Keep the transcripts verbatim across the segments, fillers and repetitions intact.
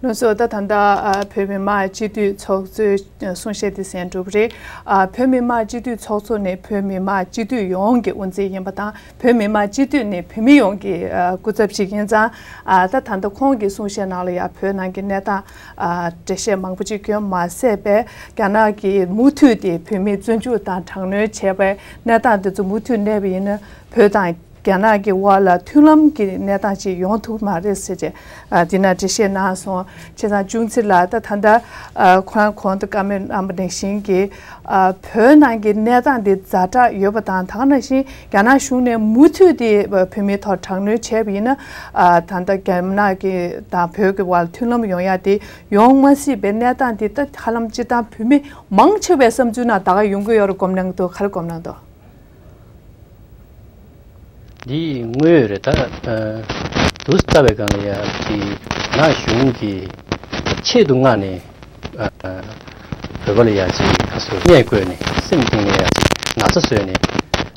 ལགས་སོ། ད་ད་ལྟ་ཨ་བོད་མི་མང་སྤྱི་འཐུས་ཚོགས་གཙོའི་གསུང་བཤད་དེ་གསན་གྲུབ་རེད། ཨ་བོད་མི་མང་སྤྱི་འཐུས་ཚོགས་གཙོ་ནི་བོད་མི་མང་སྤྱི་འཐུས་ཡོངས་ཀྱི་དབུ་འཛིན་ཡིན་པ་དང་། བོད་མི་མང་སྤྱི་འཐུས་ནི་བོད་མི་ཡོངས་ཀྱི་ཨ་སྐུ་ཚབ་ཅིག་ཡིན་ཙང་། ཨ་ད་ད་ལྟ་ཁོང་གི་གསུང་བཤད་ནང་ལ་ཡང་བོད་ནང་གི་གནས་སྟངས་ཨ་འགྲེལ་བཤད་མང་པོ་ཅིག་བསྐྱོན་མ་ཟད་པས། རྒྱ་ནག་གིས་མུ་མཐུད་དེ་བོད་མིར་བཙོན་འཇུག་དང་དྲག་གནོན་བྱས་པའི་གནས་སྟངས་དེ་ཚོ་མུ་མཐུད་གནས་པ་ཡིན་ན། བོད་དང་རྒྱ་ནག་གི་དབར་ལ་མཐུན་ལམ་གྱི་གནས་སྟངས་ཅིག་ཡོང་ཐུབ་མ་རེད་ཟེར་བྱས། ཨ་འདི་ན་འགྲེལ་བཤད་གནང་སོང་། བྱས་ཙང་ཅུང་ཙི་ལགས། ད་ད་ལྟ་ཨ་ཁོ་རང་གོང་དུ་བཀའ་མོལ་གནང་བ་ནང་བཞིན་གྱི་ཨ་བོད་ནང་གི་གནས་སྟངས་འདི་ཛ་དྲག་ཡོད་པ་དང་། ད་ག་ནང་བཞིན་རྒྱ་ནག་གཞུང་ནས་མུ་མཐུད་དེ་བོད་མིའི་ཐོག་དྲག་གནོན་བྱས་པ་ཡིན་ན། ཨ་ད་ལྟ་རྒྱ་ནག་གི་དང་བོད་ཀྱི་དབར་མཐུན་ལམ་ཡོང་ཡ་དེ་ཡོང་མ་སྲིད་པའི་གནས་སྟངས་འདི། ད་ཧ་ལམ་སྤྱིར་བཏང་བོད་མི་མང་ཆེ་བའི་བསམ་ཚུལ་ནང་ད་ག་ཡོང་གི་ཡོད་རེད་དགོངས་གནང་འདུག་ག་རེ་དགོངས་གནང་འདུག་འདི་དངོས་ཡོད་རེད། ད་ཨ་དུས་ལྟ་བའི་སྒང་ལ་ཡ་གི་རྒྱ་ནག་གཞུང་གིས་ཆེད་དུ་མངགས་ནས་ཨ་བོད་པ་ལ་ཡ་ཅིག་ཁ་སོ་བརྙས་བཀོད་ནས་སེམས་གཏིང་ནས་ཡ་ཅིག་ན་ཚ་བཟོས་ནས་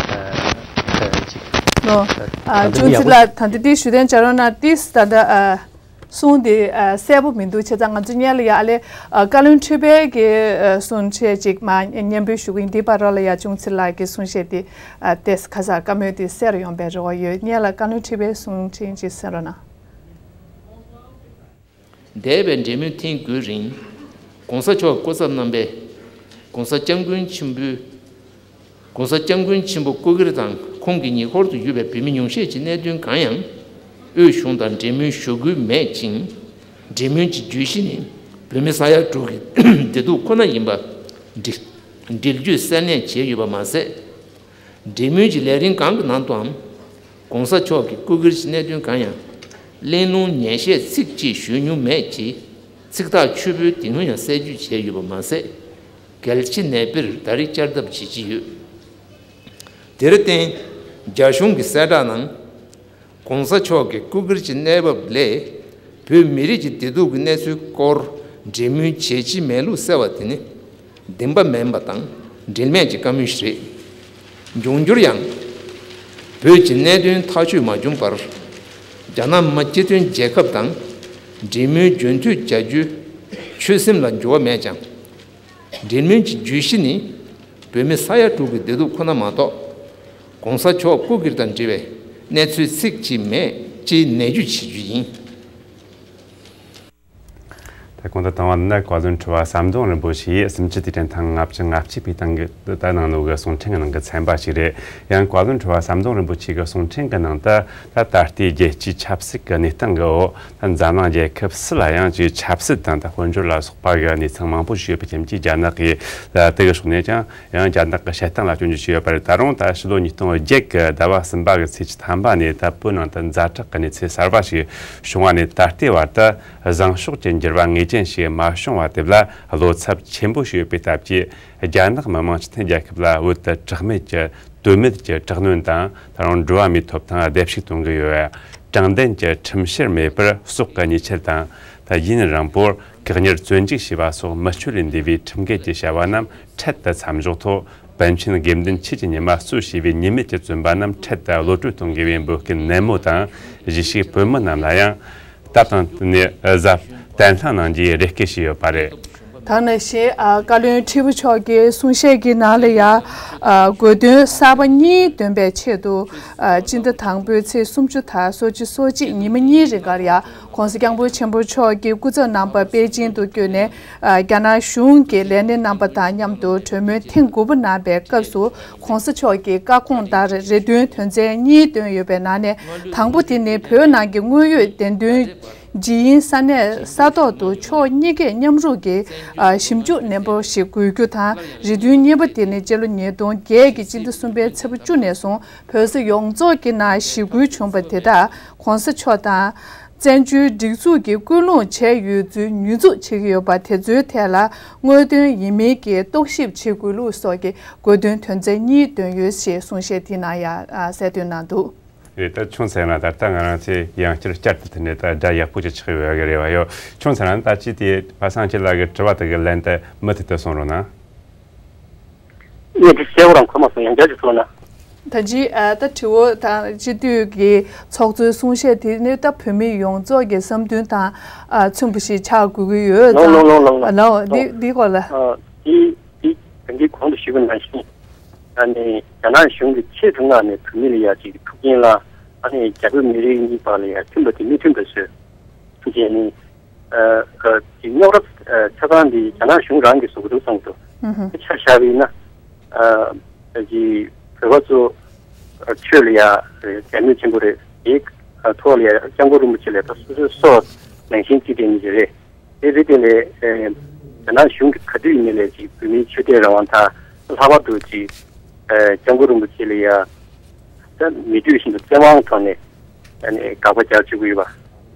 ཨ་ཅིག་ལོ། ད་ཨ་ད་ཅུང་ཙི་ལགས། ད་ལྟ་འདི་ཞུ་དན་བྱ་རོགས་གནང་། ཏིས་ད་ལྟ་ཨ་གསུང་དེ་ཨ་གསལ་པོ་མི་འདུག་བྱས་ཙང་ང་ཚོ་སྔོན་ལ་ཡ་ཨ་ལེ་ཨ་བཀའ་བློན་ཁྲི་པའི་གི་ཨ་གསུང་བཤད་ཅིག་མར་སྙན་འབུལ་ཞུ་གི་ཡིན། འདི་བར་རོ་ལ་ཡ་ཅུང་ཙི་ལགས་ཀྱི་གསུང་བཤད་དེ་ཨ་ཏེས་ཁ་ས་བཀའ་མོལ་དེ་གསལ་རུ་ཡོང་པའི་རེ་བ་ཡོད། སྔོན་ལ་བཀའ་བློན་ཁྲི་པའི་གསུང་འཕྲིན་ཅིག་གསན་རོགས་གནང་། འདས་པའི་འབྲེལ་མོལ་ཐེངས་དགུའི་རིང་། ༸གོང་ས་མཆོག་སྐུ་ཚབ་རྣམ་པས་༸གོང་ས་༸སྐྱབས་མགོན་ཆེན་པོའི་༸གོང་ས་༸སྐྱབས་མགོན་ཆེན་པོ་སྐུ་སྒེར་དང་ཁོང་གི་ཉེ་འཁོར་དུ་ཡོད་པའི་བོད་མི་ཉུང་ཤས་ཀྱི་གནད་དོན་གང་ཡང་དབུས་གཞུང་དང་འབྲེལ་མོལ་ཞུ་དགོས་མེད་ཅིང་། འབྲེལ་མོལ་གྱི་བརྗོད་གཞི་ནི་བོད་མི་ས་ཡ་དྲུག་གི་བདེ་སྡུག་ཁོ་ན་ཡིན་པ་འགྲེལ་འགྲེལ་བརྗོད་གསལ་གནད་བྱས་ཡོད་པ་མ་ཟད། འབྲེལ་མོལ་གྱི་ལས་རིམ་གང་གི་ནང་དུའང་༸གོང་ས་མཆོག་གི་སྐུ་སྒེར་གྱི་གནད་དོན་གང་ཡང་གླེང་སློང་ཉན་བཤད་ཚིག་གཅིག་ཞུས་མྱོང་མེད་ཅེས་ཚིག་ཐག་ཆོད་པོས་དེ་སྔོན་ཡང་གསལ་བརྗོད་བྱས་ཡོད་པ་མ་ཟད། གལ་ཆེ་ནས་དཔེར་ད་རེས་བསྐྱར་ལྡབ་བྱེད་ཀྱི་ཡོད། དེར་བརྟེན། རྒྱ་གཞུང་གི་གསལ་བསྒྲགས་ནང་། ༸གོང་ས་མཆོག་གི་སྐུ་སྒེར་གྱི་གནས་བབ་ལས་བོད་མི་རིགས་ཀྱི་བདེ་སྡུག་གི་གནས་ཚུལ་སྐོར་འབྲེལ་མོལ་བྱེད་ཀྱི་མེད་ལུགས་གསལ་བ་དེ་ནི་བདེན་པ་མིན་པ་དང་འབྲེལ་མེད་ཀྱི་བཀའ་མོལ་ཞིག་རེད། འབྱུང་འགྱུར་ཡང་། བོད་ཀྱི་གནད་དོན་ཐག་གཅོད་མ་བྱུང་བར། རྒྱ་ནག་མི་དམངས་སྤྱི་མཐུན་རྒྱལ་ཁབ་དང་འབྲེལ་མོལ་རྒྱུན་མཐུད་བྱ་རྒྱུའི་ཆོད་སེམས་ལ་འགྱུར་བ་མེད་ཀྱང་། འབྲེལ་མོལ་གྱི་བརྗོད་གཞི་ནི་བོད་མི་ས་ཡ་དྲུག་གི་བདེ་སྡུག་ཁོ་ན་མ་གཏོགས། ༸གོང་ས་མཆོག་སྐུ་སྒེར་དང་འབྲེལ་བའི་གནས་ཚུལ་ཚིག་གཅིག་མེད་ཅེས་ནན་བརྗོད་བྱེད་རྒྱུ་ཡིན། ད་གོང་དུ་བཏང་བ་ནི་བཀའ་བློན་ཁྲི་པ་ཟམ་གདོང་རིན་པོ་ཆེས་སུམ་ཅུ་དུས་དྲན་ཐེངས་ལྔ་བཅུ་ང་གཅིག་པའི་སྟེང་གི་ད་གནང་ནོ་གི་གསུང་འཕྲིན་གྱི་ནང་གི་ཚན་པ་ཞིག་རེད། ཡང་བཀའ་བློན་ཁྲི་པ་ཟམ་གདོང་རིན་པོ་ཆེ་གི་གསུང་འཕྲིན་གྱི་ནང་དུ། ད་ད་ལྟའི་རྒྱལ་སྤྱིའི་ཆབ་སྲིད་ཀྱི་གནས་སྟངས་ཀྱི་འོག་ད་འཛམ་གླིང་རྒྱལ་ཁབ་སུ་ལ་ཡང་ཅིག་ཆབ་སྲིད་དང་ད་དཔལ་འབྱོར་ལ་སོགས་པ་གི་གནས་ཚུལ་མང་པོ་ཞིག་ཡོད་པའི་རྐྱེན་གྱིས། རྒྱ་ནག་གིས་ད་དེ་གི་ཕྱོགས་ནས་ཀྱང་ཡང་རྒྱ་ནག་གི་བྱེད་སྟངས་ལ་སྐྱོན་བརྗོད་བྱས་ཡོད་པ་རེད། ད་རུང་ད་ཕྱི་ལོ་ཉིས་སྟོང་བརྒྱད་གི་ཟླ་བ་གསུམ་པ་གི་ཚེས་བཅུ་ཐམ་པ་ནས་ད་བོད་ནང་དུ་ཛ་དྲག་གི་གནས་ཚུལ་གསར་བ་ཞིག་བྱུང་བ་ནས་ད་ལྟའི་བར་དུ་བཟང་ཕྱོགས་ཀྱི་འགྱུར་བ་ངེས་ཅན་ཞིག་མ་བྱུང་བ་དེ་ལ་བློ་འཚབ་ཆེན་པོ་ཞིག་ཡོད་པའི་སྟབས་ཀྱིས། རྒྱ་ནག་མི་དམངས་སྤྱི་མཐུན་རྒྱལ་ཁབ་ལ་བོད་དུ་གྲགས་མེད་ཀྱི་དོན་མེད་ཀྱི་དྲག་གནོན་དང་། ད་རུང་འགྲོ་བ་མིའི་ཐོབ་ཐང་བརྡལ་བཤིག་གཏོང་གི་ཡོད། དྲང་བདེན་གྱི་ཁྲིམས་བཤེར་མེད་པར་སྲོག་གི་ཉེས་ཆད་དང་། ད་ཡུན་རིང་པོར་བཀག་ཉར་བཙོན་འཇུག་བྱས་པ་སོགས་མི་སྤྱོད་ལས་འདས་པའི་ཁྲིམས་འགལ་གྱི་བྱ་བ་རྣམས་འཕྲལ་དུ་མཚམས་འཇོག་ཐོག་པཎ་ཆེན་དགེ་འདུན་ཆོས་ཀྱི་ཉི་མ་གཙོས་བྱས་པའི་ཉེས་མེད་ཀྱི་བཙོན་པ་རྣམས་འཕྲལ་དུ་གློད་གྲོལ་གཏོང་དགོས་པའི་འབོད་སྐུལ་ནན་མོ་དང་། གཞིས་བྱེས་བོད་མི་རྣམས་ལ་ཡང་སྟབས་དང་བསྟུན་ནས་གཟབ་གཏན་ལྷིང་གནང་རྒྱུའི་རེ་སྐུལ་ཞུས་ཡོད་པ་རེད། ད་ནང་བཞིན་ཨ་བཀའ་བློན་ཁྲི་པ་མཆོག་གི་གསུང་བཤད་ཀྱི་ནང་ལ་ཡ་ཨ་དགོས་འདུན་གསར་པ་གཉིས་འདོན་པའི་ཆེད་དུ། ཨ་སྤྱི་ཟླ་དང་པོའི་ཚེས་སུམ་ཅུ་དང་སོ་གཅིག་སོ་གཅིག་ཉི་མ་གཉིས་རིང་གར་ཡ་༸གོང་ས་༸སྐྱབས་མགོན་ཆེན་པོ་མཆོག་གི་སྐུ་ཚབ་རྣམ་པ་པེ་ཅིང་དུ་བསྐྱོད་ནས། ཨ་རྒྱ་ནག་གཞུང་གི་ལས་སྣེ་རྣམ་པ་དང་མཉམ་དུ་གྲོས་མོལ་ཐེངས་དགུ་པ་གནང་པའི་སྐབས་སུ། ༸གོང་ས་མཆོག་གི་བཀའ་དགོངས་ལྟར་རེ་འདུན་དོན་ཚན་གཉིས་བཏོན་ཡོད་པའི་ནང་ནས། དང་པོ་དེ་ནི་བོད་ནང་གི་དངོས་ཡོད་བདེན་དོན་ཇི་ཡིན་ས་གནས་ས་ཐོག་ཏུ་ཕྱོགས་གཉིས་ཀས་མཉམ་རུབ་ཀྱིས་ཨ་ཞིབ་འཇུག་ནན་པོ་ཞིག་དགོས་རྒྱུ་དང་། རེ་འདུན་གཉིས་པ་དེ་ནི་སྤྱི་ལོ་ཉིས་སྟོང་བརྒྱད་ཀྱི་སྤྱི་ཟླ་གསུམ་པའི་ཚེས་པ་བཅུ་ནས་བཟུང་བོད་ས་ཡོངས་རྫོགས་ཀྱི་ནང་ཞི་རྒོལ་བྱུང་བ་དེ་དག་༸གོང་ས་མཆོག་དང་། བཙན་བྱོལ་སྒྲིག་འཛུགས་ཀྱིས་སྐུལ་སློང་བྱས་ཡོད་ཚུལ་ཉེས་འཛུགས་བྱེད་ཀྱི་ཡོད་པ་དེ་ཚོའི་ཐད་ལ་དངོས་དོན་ཡིན་མིན་གྱི་རྟོག་ཞིབ་བྱེད་དགོས་ལུགས་སོགས་ཀྱི་དགོས་འདུན་དོན་ཚན་གཉིས་བཏོན་ཡོད་ཞེས་གསུང་བཤད་དེའི་ནང་ཡང་གསལ་སྟོན་གནང་འདུག་རེད། ད་ཆུང་ཚེ་ན་ད་ལྟ་ང་རང་ཚོས་ཡང་བསྐྱར་བསྐྱར་དུ་དེ་ནས་ད་སྒྲ་ཡག་པོ་ཅིག་ཆགས་ཡོད་གི་རེད་བ་ཡོ། ཆུང་ཚེ་ན་ད་ཅི་དེ་པ་སངས་ཁྱེད་ལ་གི་དྲི་བ་དེ་གི་ལན་དེ་མུ་མཐུད་དུ་གསུང་རོགས་གནང་། ངས་དེ་གསལ་པོ་རང་གོ་མ་སོང་། ཡང་བསྐྱར་ཅིག་གསུང་ན། ད་ཅི་ཨ་ད་དྲི་བ་དང་སྤྱི་འཐུས་ཀྱི་ཚོགས་གཙོའི་གསུང་བཤད་དེ་ནི་ད་བོད་མི་ཡོངས་རྫོགས་ཀྱི་བསམ་འདུན་དང་ཨ་མཚུངས་པ་ཞིག་ཆགས་དགོས་ཀྱི་ཡོད་ལོང་ཙང་ལོང་ལོང་ལོང་ལོང་། ལོང་འདི་འདི་སྐོར་ལ། ཨ་དེ་དེ་ད་གིན་གོང་དུ་ཞུས་པ་ནང་བཞིན། ཨ་ནི་རྒྱ་ནག་གཞུང་གིས་ཆེད་དུ་མངགས་ནས་བོད་མི་ལ་ཡ་ཅིག་ཐུགས་འགན་བླངས། ཨ་ནི་རྒྱ་བོད་མི་རིགས་གཉིས་བར་ལ་ཡ་མཐུན་པ་དེ་མི་མཐུན་པ་བཟོས། ཐུགས་རྗེ་ནི། ཨ་ཨ་ཅིག་རྙོག་དྲ་ཨ་ཆ་ཚང་འདི་རྒྱ་ནག་གཞུང་རང་གིས་བཟོ་གི་འདུག་བསམ་གི་འདུག་ཨུ་ཧུ། ཆ་བཞག་པ་ཡིན་ན། ཨ་ཅིག་བོད་པ་ཚོ་ཨ་ཆོས་ལ་ཡ་དད་མོས་ཆེན་པོ་རེད། དེའི་ཐོག་ལ་ཡ་སྐྱབས་མགོན་རིན་པོ་ཆེ་ལ་ད་སོ་སོའི་སྲོག་ནང་བཞིན་བརྩི་བསྡད་མཁན་ཅིག་རེད། དེ་རེད། དེ་ལས་ཨེ་རྒྱ་ནག་གཞུང་གིས་ག་དུས་ཡིན་ནའི་ལས་ཅིག་བོད་མིའི་ཆོས་དད་རང་དབང་དང་། ལྷག་པར་དུ་ཅིག་ཨེ་སྐྱབས་མགོན་རིན་པོ་ཆེ་ལ་ཡ་ད་མི་འདོད་བཞིན་དུ་བཙན་དབང་ཐོག་ནས་ཨ་ནི་དགག་པ་རྒྱག་བཅུག་གི་ཡོད་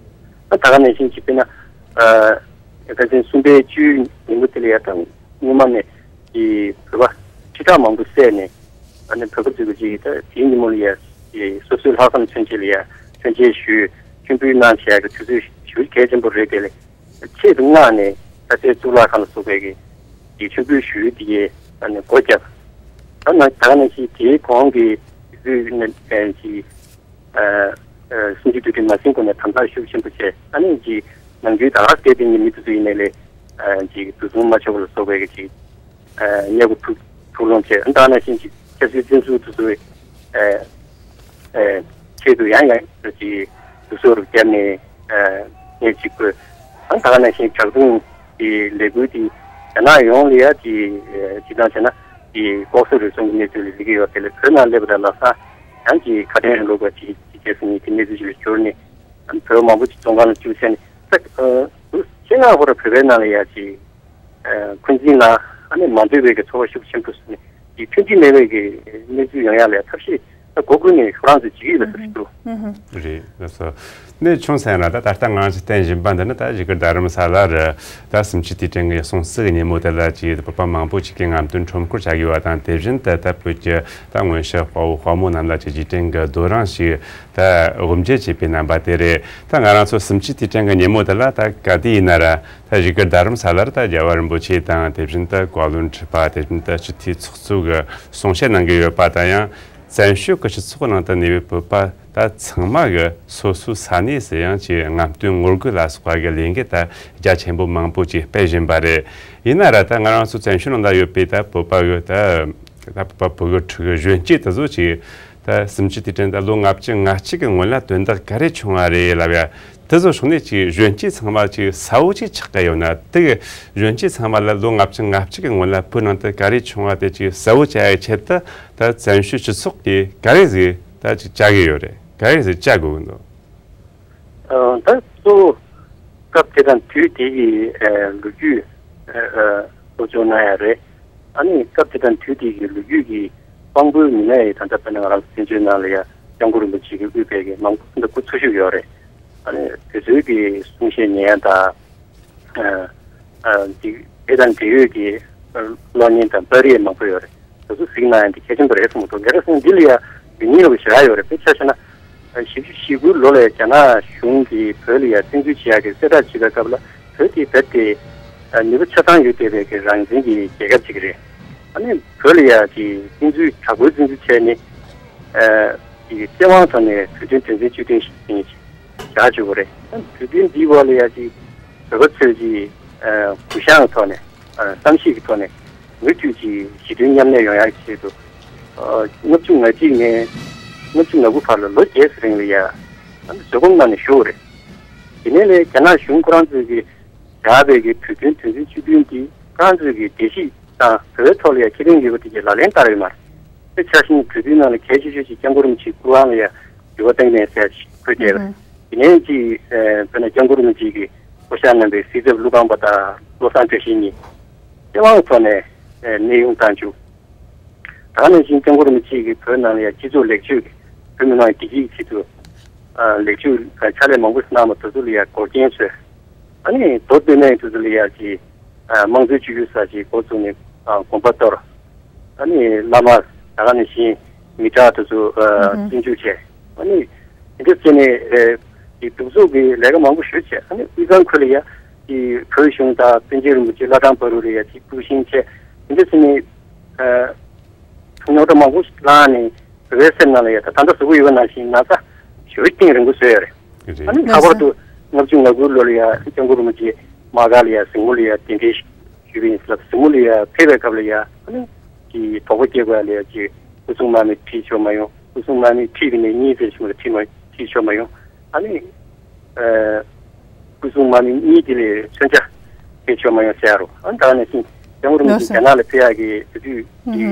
པ། ད་ད་ག་ནང་བཞིན་ཅིག་དཔེར་ན་ཨེ་ཕལ་ཆེར་གསུམ་པའི་བཅུའི་ཉིན་མོ་དེ་ལ་ཡ་ད་སྔོན་མ་ནས་ཀྱི་བོད་པ་ཁྲི་ཕྲག་མང་པོ་བསད་ནས། ཨ་ནི་བོད་པ་ཚོས་ཀྱི་ཅིག་ད་དེའི་ཉིན་མོ་ལ་ཡ་ཅིག་སོ་སོའི་ལྷག་བསམ་མཚོན་བྱེད་ལ་ཡ་མཆོད་མཇལ་ཞུས། མཆོད་འབུལ་གནང་བྱས་ཀྱི་དུས་ཚོད་ཞེ་པོ་གལ་ཆེན་པོ་རེད། དེ་ལས་ཆེད་དུ་མངགས་ནས་ད་ལྟའི་གཙུག་ལག་ཁང་ལ་སོགས་པའི་གི་ཅིག་མཆོད་འབུལ་ཞུ་ཡུལ་དེ་གའི་ཨ་ནི་སྒོ་བརྒྱབ། ད་ནང་ད་ག་ནང་བཞིན་དེའི་གོང་གི་དུས་ཚོད་ནས་ཨ་ཅིག་ཨ་ཨ་གསུམ་བཅུའི་དུས་དྲན་མ་ཟིན་གོང་ནས་དམ་དྲག་ཤུགས་ཆེན་པོ་བྱས། ཨ་ནི་ཅིག་ནམ་རྒྱུན་ད་ག་སྐད་དེ་ཉིན་མི་དེ་ཚོ་ཡིན་ནའི་ལས་ཨ་ཅིག་འདུ་འཛོམས་མ་ཆོག་པ་ལ་སོགས་པའི་གི་ཅིག་ཨ་མཉེས་པོ་འཁྲུག་འཁྲུག་ལོང་བྱས། ཨ་ད་ག་ནང་བཞིན་ཅིག་ཆབ་སྲིད་བཙོན་ཟུར་དེ་ཚོའི་ཨ་ཨ་ཆེད་དུ་ཡང་ཡང་ཅིག་འདུ་འཛོམས་རུ་བརྒྱབ་ནས་ཨ་ངས་ཅིག་དགོས། ཨ་ད་ག་ནང་བཞིན་བྲག་དུང་གི་ལས་འགུལ་དེ་རྒྱ་ནག་ཡོངས་ལ་ཡ་ཅིག་ཨ་ཅིག་དང་བྱས་ན་ཅིག་ལྐོག་ཟ་རུལ་སུངས་ཀྱི་གནས་ཚུལ་ལ་གཟིགས་ཀྱི་ཡོད། དེ་ལས་བོད་ནང་སླེབས་པ་དང་ལམ་སང་ཡང་ཅིག་ཁ་བྲལ་རིང་ལུགས་པ་ཅིག་ཅིག་བྱས་སོང་ནས་དེ་གནས་ཚུལ་ཅིག་ལ་གྱུར་ནས། ཨ་ནི་བོད་པ་མང་པོ་ཅིག་བཙོན་ཁང་ལ་བཅུག་བྱས་ནས་ད་ཨ་ལོ་ཕྱེད་ཀ་འཁོར་བོད་པའི་ནང་ལ་ཡ་ཅིག་ཨ་འཁོན་འཛིན་ལ་ཨ་ནི་མ་འདོད་པའི་གི་ཚོར་བ་ཤུགས་ཆེན་པོ་བཟོས་ནས་ཅིག་མཐུན་སྒྲིལ་མེད་པའི་གི་གནས་ཚུལ་ཡོང་ཡ་ལ་ཐབས་ཤེས་ད་སྒོ་ཀུན་ནས་ཁོ་རང་ཚོས་བྱེད་ཀྱི་ཡོད་པ་ཞིག་འདུག་ཨུ་ཧུ། རེད་ལགས་སོ། གནས་ཆུང་ཚན་ར་ད་ད་ལྟ་ང་རང་ཚོ་བསྟན་བཞིན་པ་འདི་ནི་ད་བཞུགས་སྒར་རྡ་རམ་ས་ལ་རུ་ད་གསུམ་བཅུའི་དུས་དྲན་གྱི་སྲུང་བརྩི་གི་ཉིན་མོ་དེ་ལ་ཅིག་བོད་པ་མང་པོ་ཅིག་གིས་རྔམ་སྟོན་ཁྲོམ་སྐོར་བྱ་དགོས་པ་དང་། དེ་བཞིན་དུ་ད་བོད་ཀྱི་ད་སྔོན་གཤེགས་དཔའ་བོ་དཔའ་མོ་རྣམས་ལ་ཅིག་རྗེས་དྲན་གྱི་བསྡོད་རིང་ཞིག་ད་དབུ་འབྱེད་བྱས་པའི་རྣམ་པ་དེ་རེད། ད་ང་རང་ཚོ་གསུམ་བཅུའི་དུས་དྲན་གྱི་ཉིན་མོ་དེ་ལ་ད་ག་དུས་ཡིན་ན་ར་ད་བཞུགས་སྒར་རྡ་རམ་ས་ལར་ད་རྒྱལ་བ་རིན་པོ་ཆེ་དང་། དེ་བཞིན་དུ་བཀའ་བློན་ཁྲི་པ། དེ་བཞིན་དུ་སྤྱི་འཐུས་ཚོགས་གཙོ་གི་གསུང་བཤད་གནང་གི་ཡོད་པ་དང་། ཡང་བཙན་བྱོལ་གྱི་སྤྱི་ཚོགས་ནང་དུ་གནས་པའི་བོད་པ་ད་ཚང་མ་གི་སོ་སོའི་ས་གནས་སུ་ཡང་ཅིག་རྔམ་སྟོན་ངོ་རྒོལ་ལ་སོགས་པ་གི་ལས་འགུལ་ད་རྒྱ་ཆེན་པོ་མང་པོ་ཅིག་སྤེལ་བཞིན་པ་རེད། ཡིན་ན་ར་ད་ང་རང་ཚོ་བཙན་བྱོལ་ནང་ད་ཡོད་པའི་ད་བོད་པ་གི་ད་ད་བོད་པ་བོད་གི་ཕྲུ་གུ་གཞོན་སྐྱེས་དེ་ཚོ་ཅིག་ད་གསུམ་བཅུའི་དུས་དྲན་ད་ལོ་ལྔ་བཅུ་ང་གཅིག་གི་སྔོན་ལ་དོན་དག་ག་རེ་བྱུང་བ་རེད་ལབ་ཡ། དེ་ཚོ་ཕྱོགས་ནས་ཅིག་གཞོན་སྐྱེས་ཚང་མ་ཅིག་གསལ་བོ་ཅིག་ཆགས་ཀྱི་ཡོད་ན། དེ་གི་གཞོན་སྐྱེས་ཚང་མ་ལ་ལོ་ལྔ་བཅུ་ང་གཅིག་གི་སྔོན་ལ་བོད་ནང་དུ་ག་རེ་བྱུང་བ་དེ་ཅིག་གསལ་བོ་བྱ་ཡའི་ཆེད་དུ་ད་བཙན་བྱོལ་སྤྱི་ཚོགས་ཀྱིས་ག་རེ་ཟིག་ད་ཅིག་བྱ་གི་ཡོད་རེད། ག་རེ་ཟིག་བྱ་དགོས་ཀྱི་འདུག་ཨ་ད་གཙོ་བོ་སྐབས་དེ་དང་དུས་དེ་གི་ཨ་ལོ་རྒྱུས་ཨ་ཨ་སློབ་སྦྱོང་གནང་ཡ་རེད། ཨ་ནི་སྐབས་དེ་དང་དུས་དེ་གི་ལོ་རྒྱུས་ཀྱི་དཔང་པོའི་མི་སྣ་ཡི་ད་ལྟ་དཔེར་ན་ང་རང་ཚོ་བཙན་བྱོལ་ནང་ལ་ཡ་སྐྱབས་མགོན་རིན་པོ་ཆེ་གིས་དབུས་པའི་གི་མང་པོ་འདུག་སྐུ་འཚོ་བཞུགས་ཡོད་རེད། ཨ་ནི་དེ་ཚོའི་གི་གསུང་བཤད་ཉན་ཡ་དང་། ཨ་ཨ་འདི་དེ་དང་འབྲེལ་ཡོད་ཀྱི་གློག་བརྙན་དང་པར་རིས་མང་པོ་ཡོད་རེད། དེ་ཚོ་གཟིགས་གནང་ཡ་འདི་གལ་ཆེན་པོ་རེད་བསམ་གྱི་འདུག་དེ་འདྲ་སོང་འདི་ལ་ཡ་ཡོད་ཉེན་ཡོད་པ་ཞེ་དྲག་ཡོད་རེད། དཔེ་ཆ་བཞག་ན་བཞི་བཅུ་ཞེ་དགུའི་ལོ་ལ་ཡ་རྒྱ་ནག་གཞུང་གིས་བོད་ལ་ཡ་བཙན་འཛུལ་བྱེད་ཡ་གི་གསལ་བསྒྲགས་བྱེད་པའི་སྐབས་ལ་བོད་དེ་རྦད་དེ་ནུས་པ་ཆ་ཚང་ཡོད་བསྡད་པའི་གི་རང་བཙན་གྱི་རྒྱལ་ཁབ་ཅིག་རེད། ཨ་ནི་བོད་ལ་ཡ་གི་བཙན་འཛུལ་དྲག་པོའི་བཙན་འཛུལ་བྱས་ནས་ཨ་གི་བཙན་དབང་ཐོག་ནས་བོད་དོན་དོན་ཚན་བཅུ་བདུན་ཞིག་བཞག་བཅུག་གི་རེད། བོད་དོན་འདིའི་འོག་ལ་ཡ་ཅིག་བོད་པ་ཚོས་ཅིག་ཨ་གུ་ཡངས་ཀྱི་ཐོག་ནས་ཨ་བསམ་ཤེས་ཀྱི་ཐོག་ནས་མུ་མཐུད་ཅིག་ཞི་མཐུན་མཉམ་གནས་ཡོང་ཡག་ཆེད་དུ་ཨ་ལྔ་བཅུ་ང་གཅིག་ནས་ལྔ་བཅུ་ང་དགུ་བར་ལ་ལོ་བརྒྱད་ཙམ་རིང་ལ་ཡ་ཨ་བཟོད་སྒོམ་གནང་ནས་བཞུགས་པ་རེད། དེ་ནས་ལས་རྒྱ་ནག་གཞུང་ཁོ་རང་ཚོས་ཀྱིས་བཞག་པའི་གི་བོད་དོན་དོན་ཚན་བཅུ་བདུན་འདི་ཁོ་རང་ཚོས་ཀྱིས་འགྲེལ་བཤད་དང་བོད་པའི་ཐོག་ལ་ཡ་ཁས་ལེན་ཡོད་པ་དེ་གའི་ལག་ལེན་བསྟར་ཡོད་མ་རེད། དེ་ཆ་བཞིན་བོད་དོན་ནང་ལ་གལ་ཆེ་ཤོས་ཤིག་སྐྱབས་མགོན་རིན་པོ་ཆེའི་སྐུ་དབང་ལ་ཡ་འགྱུར་བ་གཏོང་མཁན་ཟེར་ཞིག་འཁོད་བསྡད་པ་རེད། དེ་ནས་ཅིག་ཨ་དཔེར་ན་སྐྱབས་མགོན་རིན་པོ་ཆེ་གིས་བསྐོ་བཞག་གནང་པའི་སྲིད་ཚབ་ཀླུ་ཁང་པ་དང་བློ་བཟང་བཀྲ་ཤིས་གཉིས་བཙན་དབང་ཐོག་ནས་ཨ་གནས་དབྱུང་བཏང་བཅུག་ད་ག་ནང་བཞིན་སྐྱབས་མགོན་རིན་པོ་ཆེ་གིས་བོད་ནང་ལ་ཡ་སྤྱི་ཚོགས་ལེགས་བཅོས་ཀྱི་བོད་མི་མང་བདེ་སྐྱིད་ཀྱི་ཆེད་དུ་ཨ་ལེགས་བཅོས་ཨ་ཕྱག་ལས་མང་པོ་ཞིག་གནང་བ་དེ་ཚོ་ལ་ཡ་འགོག་རྐྱེན་བཟོས། ཨ་ནི་མདོ་སྟོད་སྨད་དེ་ཚོ་ལ་ཡ་ཅིག་ཨ་དམངས་གཙོའི་བཅོས་བསྒྱུར་ས་ཅིག་འགོ་བཙུགས་ནས་ཨ་དགོན་པ་གཏོར། ཨ་ནི་བླ་མ་ད་ག་ནང་བཞིན་མི་དྲག་དེ་ཚོ་ཨ་ཨུ་ཧུམ། བཙོན་འཇུག་བྱས། ཨ་ནི་དེ་འདྲ་བྱས་ནས་ཨ་ཅིག་གདུག་རྩུབ་ཀྱི་ལས་ཀ་མང་པོ་ཞེ་པོ་བྱས། ཨ་ནི་དབུས་གཙང་ཁུལ་ལ་ཡ་ཅིག་བོད་གཞུང་དང་པཎ་ཆེན་རིན་པོ་ཆེ་བླ་བྲང་བར་དུ་ལ་ཡ་ཅིག་དབུ་བཞེངས་བྱས། དེ་འདྲ་བྱས་ནས་ཨ་རྙོག་དྲ་མང་པོ་ཞིག་བསླངས་ནས་ བོད་པའི་སེམས་ནང་ལ་ཡ་ད་ད་ལྟ་གཟིགས་ཀྱི་ཡོད་པ་ནང་བཞིན་ན་ཚ་ཞེ་པོ་གཏིང་རིང་པོ་བཟོས་ཡོད་རེད། རེད། ཨ་ནི་ལྷག་པར་དུ་ལྔ་བཅུ་ང་དགུ་ལོ་ལ་ཡ་སྐྱབས་མགོན་རིན་པོ་ཆེ་དམག་སྒར་ལ་ཡ་གཟིགས་མོ་ལ་ཡ་གདན་འདྲེན་ཞུས་པ་ཡིན་ཟེར་ལབ། གཟིགས་མོ་ལ་ཡ་ཕེབས་པའི་སྐབས་ལ་ཡ་ཨ་ནི་གི་དོགས་པ་སྐྱེ་དགོས་ཡ་ལ་ཡ་ཅིག་སྐུ་སྲུང་དམག་མི་ཁྲིད་ཆོག་མ་ཡོང་། སྐུ་སྲུང་དམག་མི་ཁྲིད་པ་ནས་གཉིད་སད་བྱུང་བ་ལ་ཁྲིད་མ་ཁྲིད་ཆོག་མ་ཡོང་། ཨ་ནི། ཨ། སྐུ་སྲུང་དམག་མི་གཉིས་དེ་ལས་མཚོན་ཆ་སྤྲད་ཆོག་མ་ཡོང་ཟེར་ཡ་རོ། ཨ་ནི་ད་ག་ནང་བཞིན་སྐྱབས་མགོན་རིན་པོ་ཆེ་རྒྱ་ནག་ལ་ཕེབས་ཡག་གི་དུས་ཚོད་ཀྱི་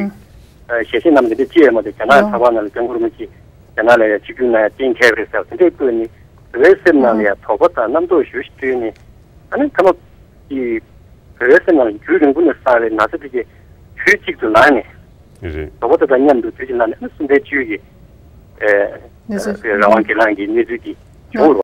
ཨ་ཞལ་བཞེས་གནང་བ་དེ་འདྲ་ཅི་ཡང་མ་རེད། རྒྱ་ནག་ཚགས་པར་ནང་ལ་སྐྱབས་མགོན་རིན་པོ་ཆེ་རྒྱ་ནག་ལ་ཡ་ཆིབས་བསྒྱུར་གནང་ཡ་གཏན་འཁེལ་བ་རེད་ཟེར་བ་དེ་འདྲ་བཀོད་ནས་བོད་པའི་སེམས་ནང་ལ་ཡ་དོགས་པ་དང་རྣམ་རྟོག་ཞེ་པོ་ཞིག་བཏོན་ནས། ཨ་ནི་མཐའ་མ་གི་བོད་པའི་སེམས་ནང་ལ་རྒྱུན་རིང་པོ་ནས་བསགས་པའི་ན་ཚ་དེ་གས་དུས་གཅིག་ཏུ་ལངས་ནས། རེད། དོགས་པ་དེ་དང་མཉམ་དུ་དུས་གཅིག་ལངས་ནས་ཨ་ནི་གསུམ་པའི་བཅུད་ཀྱི་ཨེ་གནས་ཚུལ། ཨེ་རང་དབང་སྒེར་ལངས་ཀྱི་གནས་ཚུལ་དེ་བྱུང་རོ།